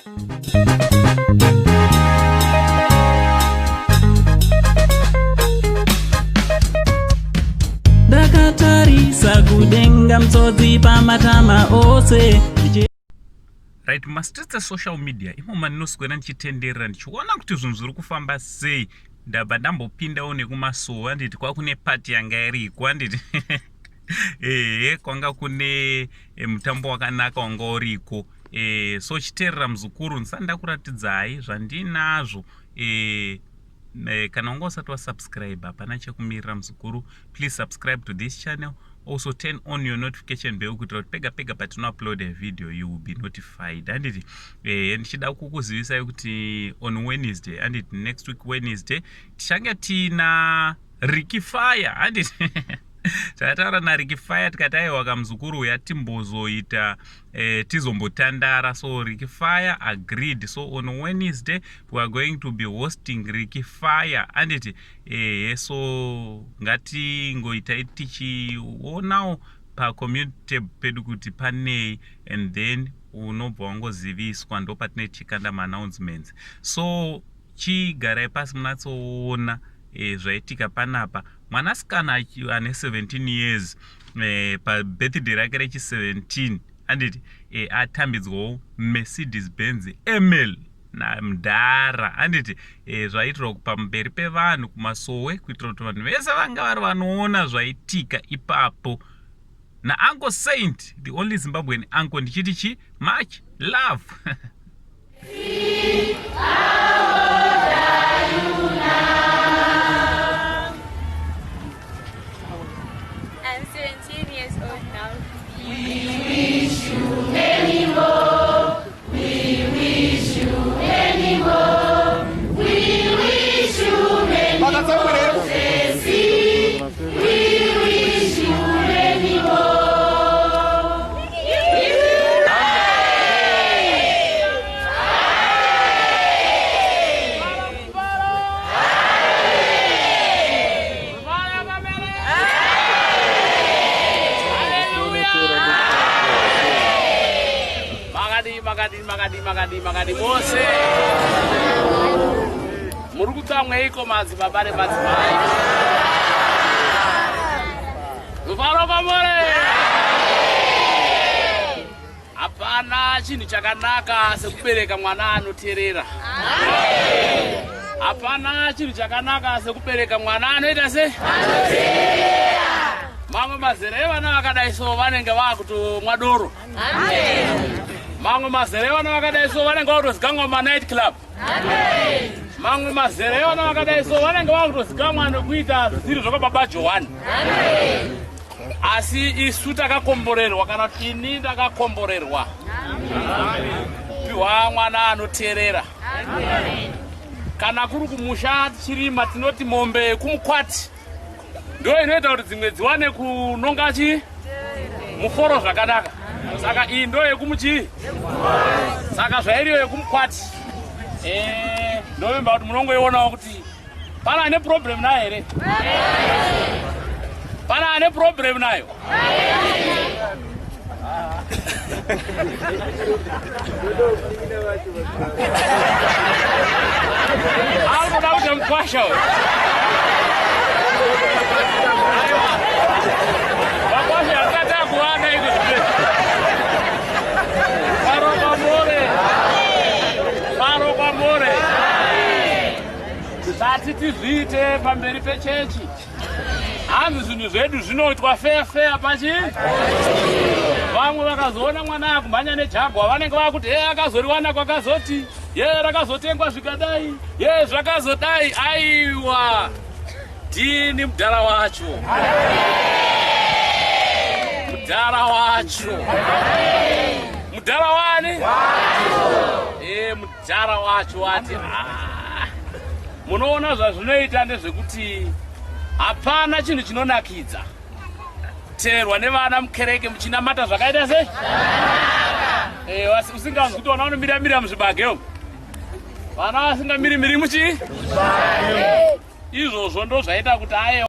Ndakatarisa kudenga mtsodzi pamatama ose. Right, mumastreets esocial media imo mandinoswera ndichitenderera ndichiona kuti zvinhu zviri kufamba sei. Ndabva ndambopindawo nekumasowe anditi kwakune pati yanga iriko anditi ehe kwanga kune eh, mutambo wakanaka wanga uriko e, so chiteerera muzukuru ndisati ndakuratidzai zvandinazvo e, e, kana wanga usati wasubscribe hapana chekumirira muzukuru. Please subscribe to this channel, also turn on your notification bell kuitira kuti pega pega patinoupload a video you will be notified handiti. Ndichida kukuzivisai kuti on Wednesday handiti, next week Wednesday, tichange tiina Ricky Fire handiti. Takataura naRicky Fire tikati aiwa kamuzukuru uya timbozoita tizombotandara. So Ricky Fire agreed, so on Wednesday we are going to be hosting Ricky Fire handiti. Ehe, so ngatingoitai tichionawo pacommunity tab pedu kuti panei and then unobva wangoziviswa ndo patinee tichikanda maannouncements. So chigarai pasi munatsoona zvaitika panapa. Mwanasikana ane 17 years pabirthday rake rechi 17 anditi atambidzwawo Mercedes Benz ML namudhara anditi. Zvaitirwa pamberi pevanhu kumasowe kuitira kuti vanhu vese vanga vari vanoona zvaitika ipapo naUncle Saint, the only Zimbabwean uncle. Ndichiti chi much love. I'm 17 years old now. We wish you many more. We wish you many more. We wish you many more. Ceci. We wish you many more. Makadi, makadi, makadi, makadi, makadi mose? Muri kutsamweiko madzibaba nemadzimai? Rufaro kwamore. Hapana chinhu chakanaka sekubereka mwana anoteerera. Hapana chinhu chakanaka sekubereka mwana anoita se mamwe mazera evana vakadai so vanenge vakutomwa doro. Mamwe mazera evana vakadai so vanenge vakutozikanwa mumanight club. Mamwe mazera evana vakadai so vanenge vakutozikanwa nekuita zvisiri zvakababa Johani. Asi isu takakomborerwa, kana kuti ini ndakakomborerwa piwa mwana anoteerera. Kana kuri kumusha tichirima tinoti mombe yekumukwati ndo inoita kuti dzimwe dziwane kunonga chi muforo zvakanaka. Saka iyi ndo yekumuchii, saka zvairiyo yekumukwati, ndovimba kuti munongoionawo kuti pana ane problem nayo here? Pana ane problem nayo? Akuda kuti mukwasha uyu. Vakwasha akati akuvana iko zvipei. Paro kwamore. Paro kwamore. Tisati tizviite pamberi pechechi. Hanzi zvinhu zvedu zvinoitwa fair fair pachi. Vamwe vakazoona mwana akumhanya nejagwa vanenge vakuti he akazoriwana kwakazoti ye rakazotengwa zvikadai ye zvakazodai. Aiwa, ndini mudhara wacho, mudhara wacho, mudhara wani mudhara wacho ati ah. Munoona zvazvinoita ndezvekuti hapana chinhu chinonakidza teerwa nevana mukereke muchinamata zvakaita sei, usinganzwi kuti vana vanomiramira muzvibage umu, vana vasingamiri muchii. Izvozvo ndo zvaita kuti aye.